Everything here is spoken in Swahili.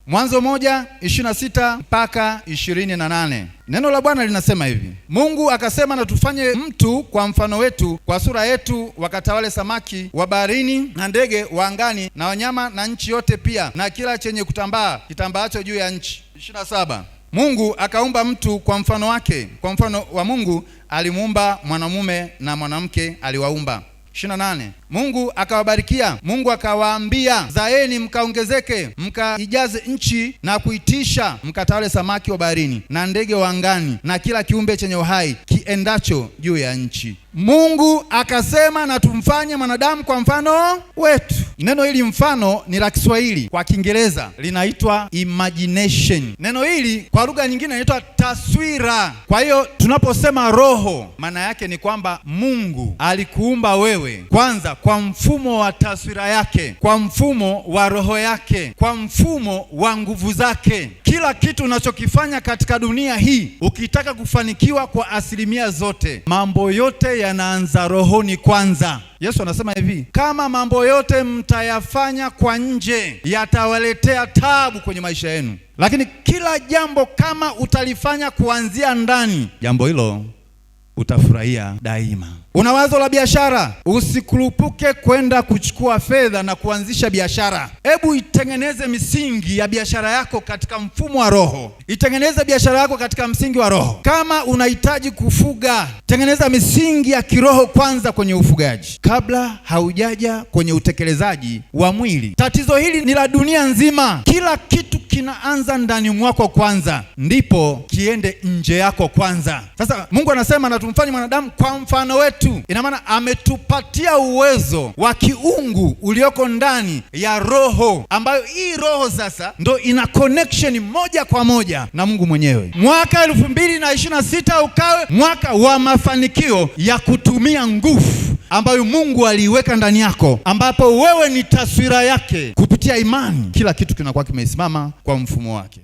Mwanzo 1:26 mpaka 28. Neno la Bwana linasema hivi: Mungu akasema, na tufanye mtu kwa mfano wetu, kwa sura yetu, wakatawale samaki wa baharini na ndege wa angani na wanyama na nchi yote pia na kila chenye kutambaa kitambaacho juu ya nchi. 27. Mungu akaumba mtu kwa mfano wake, kwa mfano wa Mungu alimuumba, mwanamume na mwanamke aliwaumba. 28. Mungu akawabarikia. Mungu akawaambia, zaeni mkaongezeke, mkaijaze nchi na kuitisha, mkatawale samaki wa baharini na ndege wa angani na kila kiumbe chenye uhai kiendacho juu ya nchi. Mungu akasema, na tumfanye mwanadamu kwa mfano wetu. Neno hili mfano ni la Kiswahili, kwa Kiingereza linaitwa imagination. Neno hili kwa lugha nyingine linaitwa taswira. Kwa hiyo tunaposema roho, maana yake ni kwamba Mungu alikuumba wewe kwanza kwa mfumo wa taswira yake, kwa mfumo wa roho yake, kwa mfumo wa nguvu zake. Kila kitu unachokifanya katika dunia hii, ukitaka kufanikiwa kwa asilimia zote, mambo yote yanaanza rohoni kwanza. Yesu anasema hivi, kama mambo yote mtayafanya kwa nje, yatawaletea tabu kwenye maisha yenu, lakini kila jambo kama utalifanya kuanzia ndani, jambo hilo utafurahia daima. Una wazo la biashara, usikurupuke kwenda kuchukua fedha na kuanzisha biashara. Hebu itengeneze misingi ya biashara yako katika mfumo wa roho, itengeneze biashara yako katika msingi wa roho. Kama unahitaji kufuga, tengeneza misingi ya kiroho kwanza kwenye ufugaji, kabla haujaja kwenye utekelezaji wa mwili. Tatizo hili ni la dunia nzima. Kila kitu kinaanza ndani mwako kwanza, ndipo kiende nje yako kwanza. Sasa Mungu anasema na tumfanye mwanadamu kwa mfano wetu. Ina maana ametupatia uwezo wa kiungu ulioko ndani ya roho, ambayo hii roho sasa ndo ina connection moja kwa moja na Mungu mwenyewe. Mwaka 2026 ukawe mwaka wa mafanikio ya kutumia nguvu ambayo Mungu aliiweka ndani yako, ambapo wewe ni taswira yake. Kupitia imani, kila kitu kinakuwa kimesimama kwa mfumo wake.